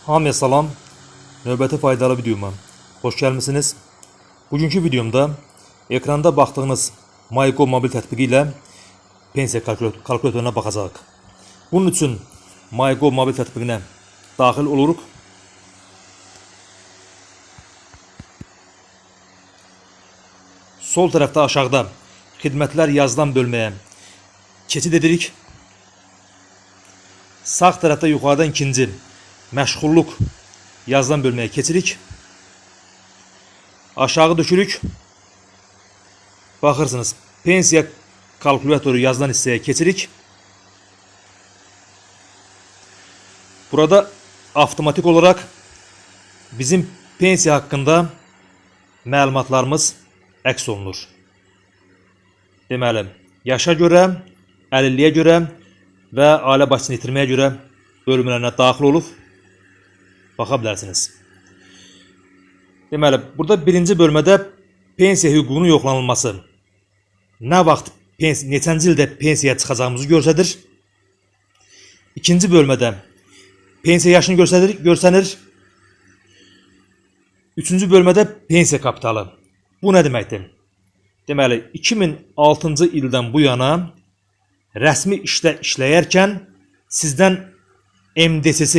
Hamıya salam. Növbəti faydalı videoma xoş gəlmisiniz. Bugünkü videomda ekranda baxdığınız MyGov mobil tətbiqi ilə pensiya kalkulyatoruna baxacağıq. Bunun üçün MyGov mobil tətbiqinə daxil oluruq. Sol tərəfdə aşağıda xidmətlər yazılan bölməyə keçid edirik. Sağ tərəfdə yuxarıdan ikinci məşğulluq yazılan bölməyə keçirik. Aşağı düşürük. Baxırsınız, pensiya kalkulyatoru yazılan hissəyə keçirik. Burada avtomatik olaraq bizim pensiya haqqında məlumatlarımız əks olunur. Deməli, yaşa görə, əlilliyə görə və ailə başçısını itirməyə görə bölmələrinə daxil olub baxa bilərsiniz. Deməli, burada birinci bölmədə pensiya hüququnun yoxlanılması. Nə vaxt, neçənci ildə pensiyaya çıxacağımızı göstərir. İkinci bölmədə pensiya yaşını görsənir. Üçüncü bölmədə pensiya kapitalı. Bu nə deməkdir? Deməli, 2006-cı ildən bu yana rəsmi işdə işləyərkən sizdən MDSS,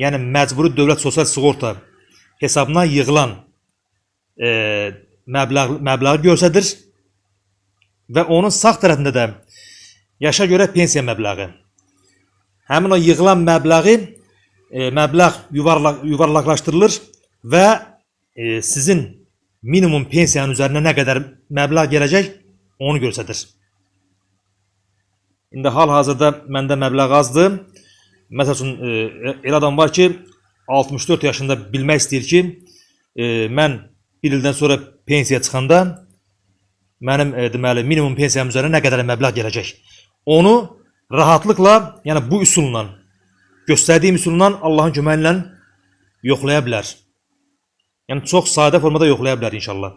yəni məcburi dövlət sosial sığorta hesabına yığılan məbləği göstərir və onun sağ tərəfində də yaşa görə pensiya məbləği. Həmin o yığılan məbləğ yuvarlaqlaşdırılır və sizin minimum pensiyanın üzərinə nə qədər məbləğ gələcək, onu göstərir. İndi hal-hazırda məndə məbləğ azdır. Məsəl üçün, elə adam var ki, 64 yaşında bilmək istəyir ki, mən bir ildən sonra pensiyaya çıxanda mənim deməli minimum pensiyam üzərinə nə qədər məbləğ gələcək. Onu rahatlıqla, yəni bu üsulla, göstərdiyim üsulla Allahın köməyi ilə yoxlaya bilər. Yəni çox sadə formada yoxlaya bilər inşallah.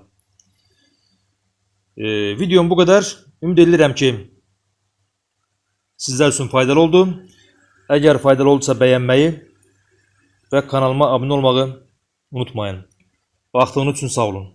Videom bu qədər. Ümid edirəm ki, sizlər üçün faydalı oldu. Əgər faydalı oldusa bəyənməyi və kanalıma abunə olmağı unutmayın. Baxdığınız üçün sağ olun.